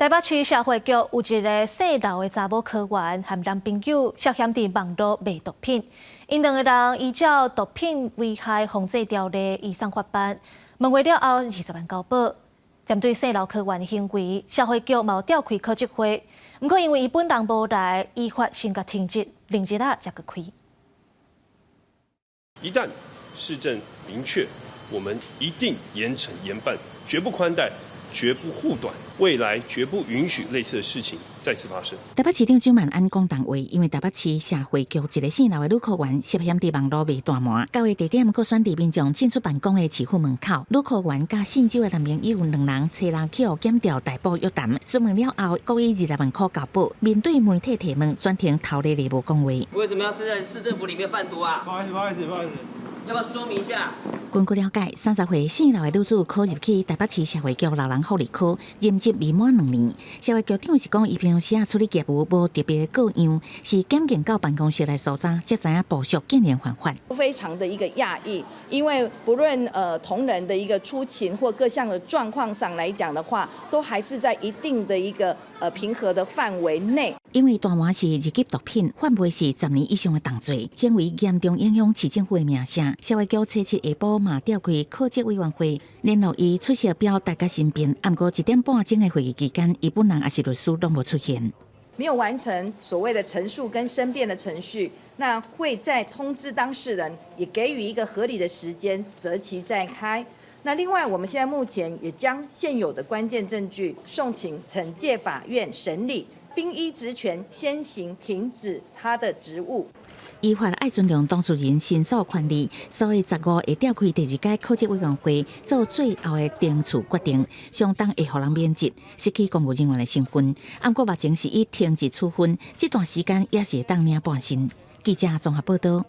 台北市社會局有一个姓劉的查某科員和男朋友涉嫌佇網路賣毒品，𪜶兩个人依照毒品危害防制條例移送法辦，問話了後20萬交保。針對姓劉科員的行為，社會局嘛有召開考績會，毋過因為伊本人無來，依法先共停職，另一日才閣開。一旦事證明確，我們一定嚴懲嚴辦，絕不寬待，絕不護短，未來絕不允許類似的事情再次發生。台北市長蔣萬安講重話，因為台北市社會局一个姓劉的女科員涉嫌佇網路賣大麻，交易地點閣選佇民眾進出辦公的市府門口。女科員佮姓周的男朋友兩人揣人去予檢調逮捕約談，詢問了後，閣以20萬塊交保。面對媒體提問，全程頭咧咧無講話。為什麼要是在市政府裡面販毒啊？不好意思，不好意思，不好意思。要不要說明一下？根據了解，30歲姓劉的女子考入去台北市社會局老人福利科，任職未滿2年。社會局長是講，伊平常時啊處理業務無特別的過樣，是檢警到辦公室來搜查，才知影部屬竟然犯法。非常的一個訝異，因為不論同仁的一個出勤或各項的狀況上來講的話，都還是在一定的一個平和的範圍內。因為大麻是二級毒品，販賣是10年以上的重罪，行為嚴重影響市政府的名聲。社會局初七下晡嘛召開考績委員會，聯絡伊出席表達佮申辯。毋過1點半鐘的會議期間，伊本人抑是律師攏無出現。沒有完成所謂的陳述跟申辯的程序，那會再通知當事人，也給予一個合理的時間，擇期再開。那另外，我們現在目前也將現有的關鍵證據送請懲戒法院審理，並依職權先行停止他的職務。依法愛尊重當事人申訴權利，所以15會召開第二屆考績委員會做最後的懲處決定，相當會予人免職，失去公務人員的身份。毋過目前是以停職處分，這段時間也是會當領半薪。記者綜合報道。